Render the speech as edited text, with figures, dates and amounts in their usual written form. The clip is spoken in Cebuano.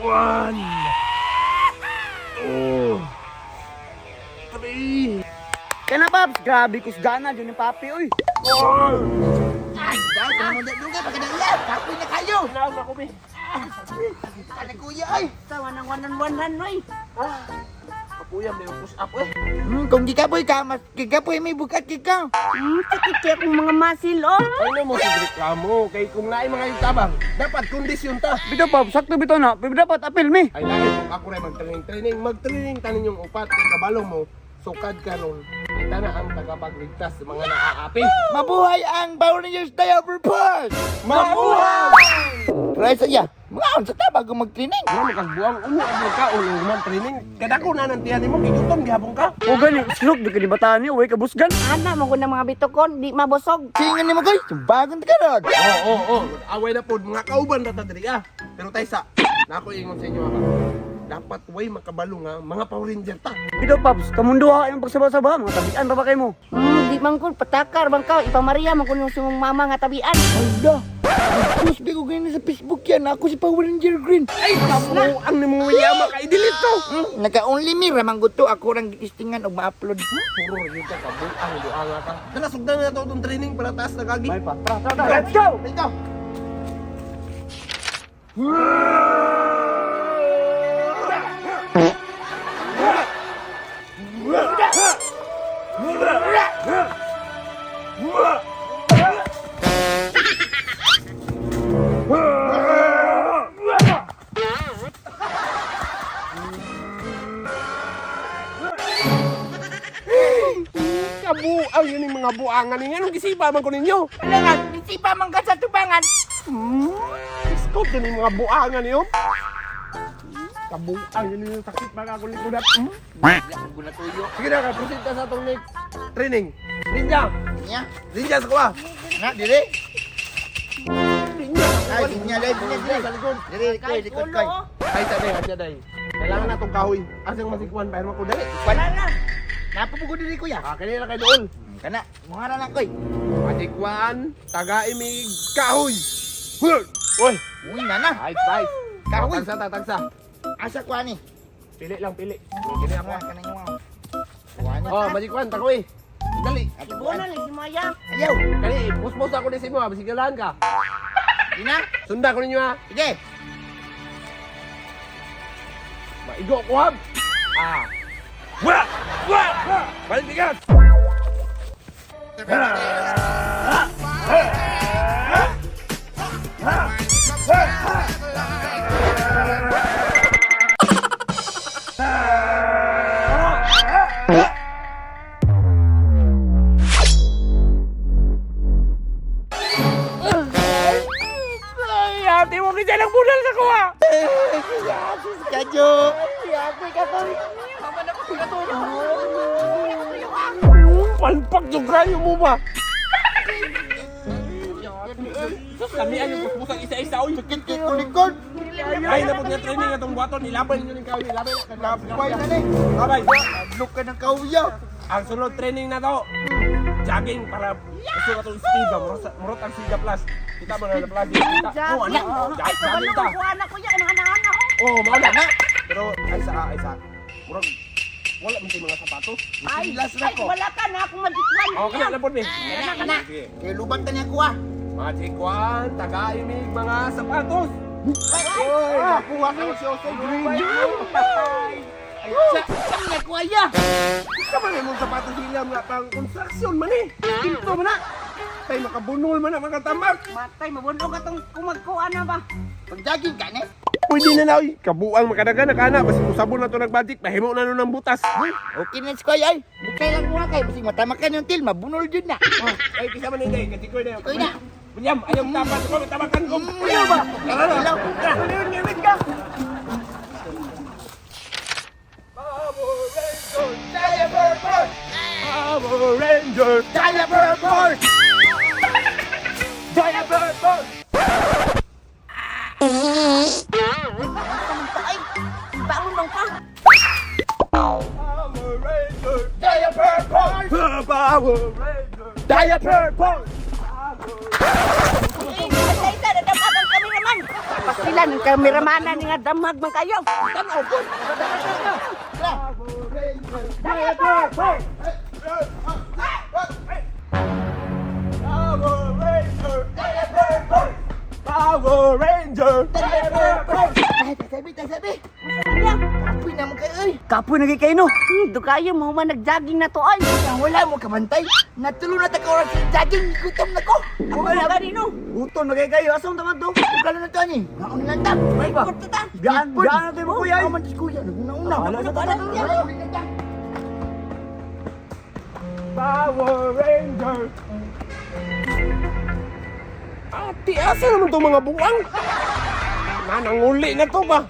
One. Two. Three. Kana Paps, grabe kusgana dyan ni Papi oy. Four. Ay, dahil ka naman dugay pagkadaiya. Kapoy na kayo. Naon ako, be. Kana kuya ay. Sa wanang wanan wanan oy. Kapuyam na yung push up, eh. Kung gikapoy ka, mas gikapoy may bukat ka. Sakit kaya akong mga muscle oh. Ay na mo si reklamo. Kay kung naay mga yung tabang, dapat kondisyon ta. Bitaw Paps, sakto bitaw na. Pero dapat apil mi. Ay lain kung ako rin mag-training-training, mag-training tanin yung upat. Kay kabalo mo, sukad karon. Kita na ang tagapagligtas sa mga naaapi. Mabuhay ang Power Rangers Diaper Push! Mabuhay! Try sa iya. Mga unsa ta bago mag-training. Ano mo kag buwang umo ang ka ulo man training. Kadako na nang tiyan nimo gigutom gihapon ka. O gani, slok di ka ni bataan ni, uy kabusgan. Ana mo ko ng mga bitokon, di mabusog. Singan nimo koy, bagong tagarog. Oo, oo, oo. Away na pod mga kauban ra ta diri ah. Pero taysa, nako ingon sa inyo ha. Dapat way makabalo nga mga Power Ranger ta. Bitaw Paps, kamunduha yung pagsaba-saba, mga tabian ra ba kay mo? Di man ko patakar bang ka ipamaria man ko nung sumong mama nga tabian. Ala, nag-post ba ko ganyan sa Facebook yan. Ako si Power Ranger Green. Ay, kabuang ni mo yama ka i-delete to. Naka-only me ramang guto. Ako rang gitistingan og ma-upload. Puro yun ka kabuang buanga ka. Dala sugdan na to itong training para taas na kagi. May pa. Tara, tara, tara. Let's go! Let's go. Kabuang yun yung mga buangan ninyo. Anong gisipa man ko ninyo? Wala nga, sipa man ka sa tubangan. Iskot yun yung mga buangan niyo. Kabuang yun yung sakit mga kulikudat. Sige na, proceed ta sa atong next training. Ninja! Niya. Ninja sa kuha! Na, dire. Ninja! Ay, niya, dai, niya, dire. Sa likod. Dire, koy, likod koy. oh. Ay, sa day, sa day. Kailangan na itong kahoy. Asang masikuan, paano ko dali. Wala na. Napapugo diri kuya. Ah, kanina na kayo doon. Kana, mga na lang koy. Masikuan, taga-imig, kahoy! Huy! Uy! Uy, nana. Nice, nice. Kahoy. Tagsa, ta, tagsa. Asa ko ani? Pili lang, pili. Kini ako. Ako kana yung mga. Kuha ni. Oh, masikuan, takoy. Dali. Ato Ibunan lang si Maya. Ayaw. Kani, puspos ako ni Simo, ha. Bisigalan ka. Dina. Sunda ko ninyo, ha. Sige. Maigo ko, ha. Ah. Wa! Wa! Balik bigat! Ay, ate mo kasi ng bunal sa kuha. Kadyo. Palpak yung kayo mo ba? Sus, lamian yung puspusan isa-isa. Uy, Sakit kay kulikod. ay, napod nga training atong buhaton. Ilaban ninyo ng kahoy. Ilaban na. Labay na ni. Labay. Look ka ng kahuya. Ang sunod training na to, jogging para gusto ka itong speed ba? Murot, murot ang Siga Plus. Kita mo na na plus. Kita. Oh, ano? Ay, Jogging kabalo ta. ko ana kuya, ana-ana oh. Oh, mao na. Pero ay sa ay sa. Murag wala man tay mga sapatos. Ay, Last na ay, ko. wala ka na akong magikwan. Oh, kana na pod mi. Kana, kana. Sige. Kay lubang ta niya kuha. Mga chikwan, tagaimig mga sapatos. Oy, nakuha ko si Oso Green. Ay, sa sa niya kuha ya. Sa man imong sapatos nila nga pang construction man eh. Kinto man na. Tay makabunol man na mga tamak. Matay, mabundok atong kumagkuan na ba? Pag-jogging ka ni. Pwede na na oy. Kabuang makadagan na kana basi usabon na to nagbadik mahimo na nun ang butas. Okay na si kuya ay. Bukay lang kuha kay basig matamakan yung til, mabunol jud na. Oh, ay kisa man hindi kay tikoy na. Tikoy na. William, ayaw tapat ko, tabakan ko. Ayaw ba? Tara na. Ilaw. Tara. Power Ranger! Power Ranger! Diaper Force! Diaper Force! Ay, bangon bang ka? Power Ranger! Diaper Force! Power Ranger! Diaper Force! Ay, ay, ay, nadamag ang kameraman. sila ng kameramanan nga damag man kayo. Tanaw po. Power Ranger! Ay, tasabi, tasabi. Kapoy naman kayo, oy. Kapoy na kay no. Dukayo mo man nag-jogging na to ay. Ang wala mo kabantay. Natulo na ta ka oras sa jogging. Gutom na ko. Wala ba rin no? Gutom na kay kayo. Asa man taman to? Kalo na to ani. Ngaon lang ta. Ay ba? Biyaan, biyaan na tayo mo kuya. Ako man kuya, naguna-una. Wala sa tanan. Power Ranger! Ate, asa naman itong mga buwang? Nananguli na to ba?